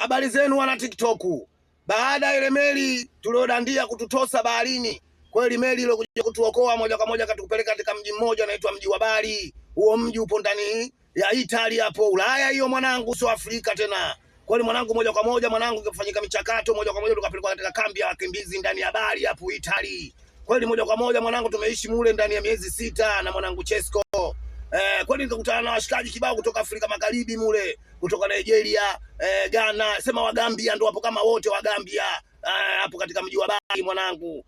Habari zenu wana TikTok. Baada ya ile meli tuliodandia kututosa baharini, kweli meli ile kuja kutuokoa moja kwa moja katupeleka katika mji mmoja unaitwa mji wa Bari. Huo mji upo ndani ya Italia hapo Ulaya hiyo mwanangu, sio Afrika tena. Kweli mwanangu, moja kwa moja mwanangu, ikafanyika michakato moja kwa moja tukapelekwa katika kambi ya wakimbizi ndani ya Bari hapo Italy. Kweli moja kwa moja mwanangu, tumeishi mule ndani ya miezi 6 na mwanangu Chesco. Kweli nikakutana na washikaji kibao kutoka Afrika Magharibi mule, kutoka Nigeria, Ghana, sema Wagambia ndo wapo kama wote Wagambia hapo katika mji wa Bari mwanangu.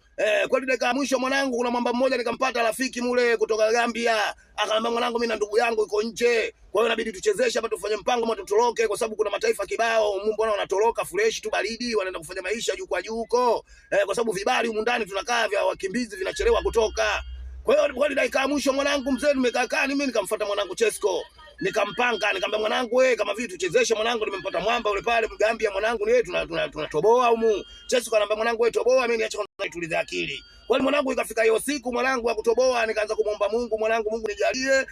Kweli dakika ya mwisho mwanangu, kuna mwamba mmoja nikampata rafiki mule kutoka Gambia, akaniambia mwanangu, mimi na ndugu yangu iko nje, kwa hiyo inabidi tuchezeshe hapa, tufanye mpango mwa tutoroke, kwa sababu kuna mataifa kibao humu, mbona wanatoroka fresh tu baridi, wanaenda kufanya maisha juu kwa juu huko, kwa sababu vibali humu ndani tunakaa vya wakimbizi vinachelewa kutoka. Kwa hiyo kweli dakika ya mwisho mwanangu mzee, nimekaa kaa mimi nikamfuata mwanangu Chesco, nikampanga, nikamwambia mwanangu, wewe kama vipi tuchezeshe mwanangu, nimempata mwamba yule pale Mgambia mwanangu, ni yeye tunatoboa humu. Chesco ananiambia mwanangu, wewe toboa, mimi niache kwanza nitulize akili. Kweli mwanangu, ikafika hiyo siku mwanangu ya kutoboa, nikaanza kumuomba Mungu, mwanangu, Mungu nijalie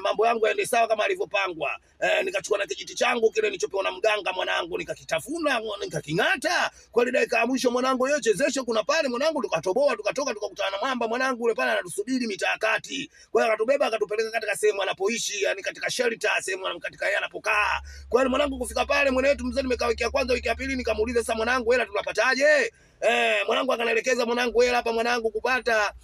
mambo yangu yaende sawa kama alivyopangwa. Nikachukua na kijiti changu kile nilichopewa na mganga mwanangu, nikakitafuna nikaking'ata. Kweli dakika ya mwisho mwanangu, yeye chezeshe kuna pale mwanangu, tukatoboa tukatoka, tukakutana na mwamba mwanangu yule pale anatusubiri mitaa kati. Kwa hiyo akatubeba akatupeleka katika sehemu anapoishi, yani katika shelter, sehemu katika yeye anapokaa. Kwa hiyo mwanangu, kufika pale mwenetu mzee, nimekaa wiki ya kwanza, wiki ya pili, nikamuuliza sasa mwanangu, hela tunapataje? Mwanangu akanielekeza mwanangu, hela hapa mwanangu kupata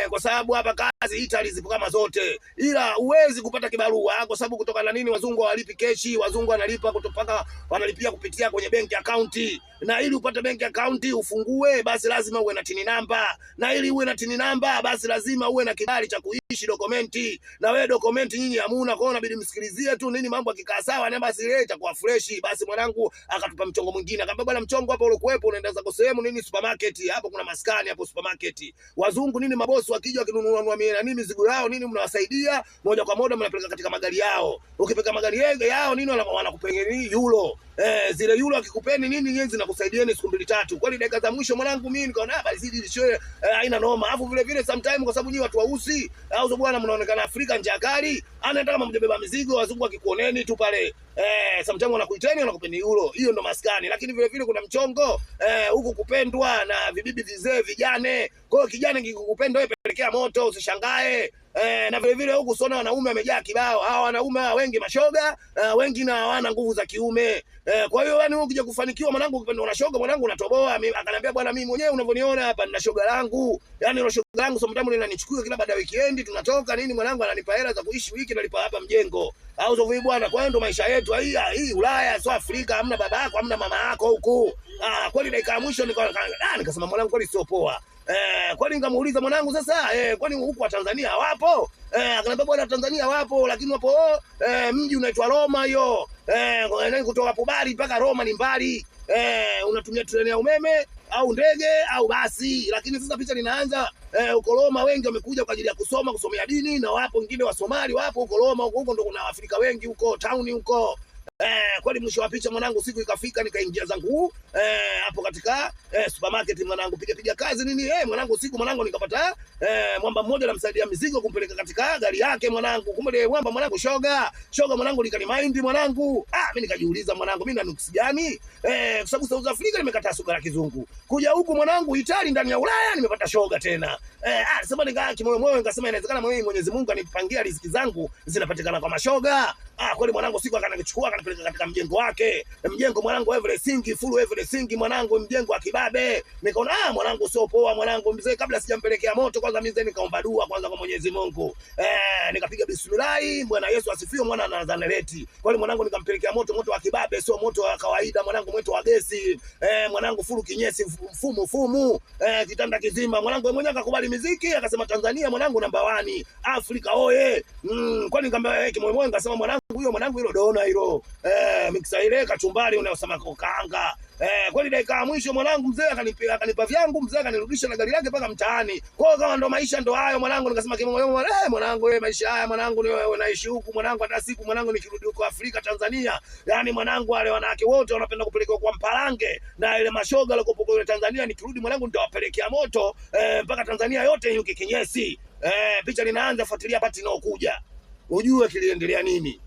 kwa sababu hapa kazi Italy zipo kama zote, ila huwezi kupata kibarua kwa sababu kutoka na nini, wazungu hawalipi keshi, wazungu wanalipa kutopaka, wanalipia kupitia kwenye benki account, na ili upate benki account ufungue, basi lazima uwe na tini namba, na ili uwe na tini namba, basi lazima uwe na kibali cha kuishi dokumenti, na wewe dokumenti nyinyi hamuna, kwa hiyo inabidi msikilizie tu nini, mambo akikaa sawa na basi ile itakuwa fresh. Basi mwanangu akatupa mchongo mwingine, akamwambia bwana, mchongo hapa uliokuwepo unaenda zako sehemu nini supermarket, hapo kuna maskani hapo supermarket, wazungu nini mabosi wakija wakinunua nini mizigo yao nini, mnawasaidia moja kwa moja, mnapeleka katika magari yao. Ukipeleka magari yao nini, wanakupeni euro, zile euro akikupeni nini nyenzi zinakusaidieni siku 2 3. Kweli dakika za mwisho mwanangu mimi nikaona basi hili sio haina noma. Alafu vile vile sometime kwa sababu nyinyi watu weusi au bwana mnaonekana Afrika njaa kali, anataka kama mjabeba mizigo, wazungu wakikuoneni tu pale sometime wanakuiteni wanakupeni euro. Hiyo ndo maskani. Lakini vile vile kuna mchongo huku kupendwa na vibibi vizee vijane. Kwa hiyo kijana kikikupenda wewe pelekea moto, usishangae. Na vile vile huku sona wanaume wamejaa kibao. Hawa wanaume hawa wengi mashoga, wengi na hawana nguvu za kiume. Kwa hiyo yani wewe ukija kufanikiwa mwanangu, ukipendwa na shoga mwanangu unatoboa. Akaniambia bwana, mimi mwenyewe unavyoniona hapa nina shoga langu. Yaani ile shoga langu sometimes linanichukua kila baada ya weekend tunatoka nini mwanangu, ananipa hela za kuishi wiki, nalipa hapa mjengo. Au sio bwana? Kwa hiyo ndo maisha yetu hii hii Ulaya, sio Afrika, hamna baba yako, hamna mama yako huku. Kweli dakika ya mwisho nikasema mwanangu kweli sio poa. Kwani nikamuuliza mwanangu sasa, kwani huku wa Tanzania hawapo? Akaniambia bwana, Tanzania wapo, lakini wapo mji unaitwa Roma hiyo. Kutoka hapo Bari mpaka Roma ni mbali. Unatumia treni ya umeme au ndege au basi. Lakini sasa picha linaanza huko Roma, wengi wamekuja kwa ajili ya kusoma, kusomea dini, na wapo wengine wa Somali wapo huko Roma, huko ndo kuna Afrika wengi huko town huko. Kweli mwisho wa picha mwanangu, siku ikafika nikaingia zangu hapo katika supermarket mwanangu, piga piga kazi nini mwanangu, siku mwanangu nikapata mwamba mmoja namsaidia mizigo kumpeleka katika gari yake mwanangu. Kumbe mwamba mwanangu shoga shoga mwanangu likanimind mwanangu. Mimi nikajiuliza mwanangu, mimi na nuksi gani? Kwa sababu South Africa nimekataa soga la kizungu, kuja huku mwanangu Italy ndani ya Ulaya nimepata shoga tena. Sema nikaa kimoyo moyo nikasema inawezekana mimi Mwenyezi Mungu anipangia riziki zangu zinapatikana kwa mashoga. Kweli mwanangu siku akanichukua akanipeleka katika mjengo wake. Mjengo mwanangu everything full everything mwanangu, mjengo wa kibabe. Nikaona mwanangu sio poa mwanangu mzee, kabla sijampelekea moto kwanza mimi mzee nikaomba dua kwanza kwa Mwenyezi Mungu. Nikapiga bismillah, Bwana Yesu asifiwe, mwana na Nazareti. Kweli mwanangu nikampelekea moto, moto wa kibabe, sio moto wa kawaida mwanangu, moto wa gesi. Mwanangu furu kinyesi mfumo fumu. Kitanda kizima mwanangu mwenyewe akakubali miziki, akasema Tanzania mwanangu namba 1, Afrika oye. Kwani nikamwambia kimoyo nikasema mwanangu huyo mwanangu hilo dona hilo. Miksa ile kachumbari unayosema kukaanga. Kweli dakika ya mwisho mwanangu mzee akanipa vyangu mzee, akanirudisha na gari lake mpaka mtaani. Kwa hiyo kama ndo maisha ndo hayo mwanangu, nikasema kimoyo mwanangu, wewe maisha haya mwanangu, ni wewe unaishi huku mwanangu, hata siku mwanangu nikirudi huko Afrika Tanzania, yani mwanangu wale wanawake wote wanapenda kupelekwa kwa mparange na ile mashoga walikopo kule Tanzania, nikirudi mwanangu nitawapelekea moto mpaka Tanzania yote yuke kinyesi. Picha linaanza, fuatilia pati inayokuja ujue kiliendelea nini.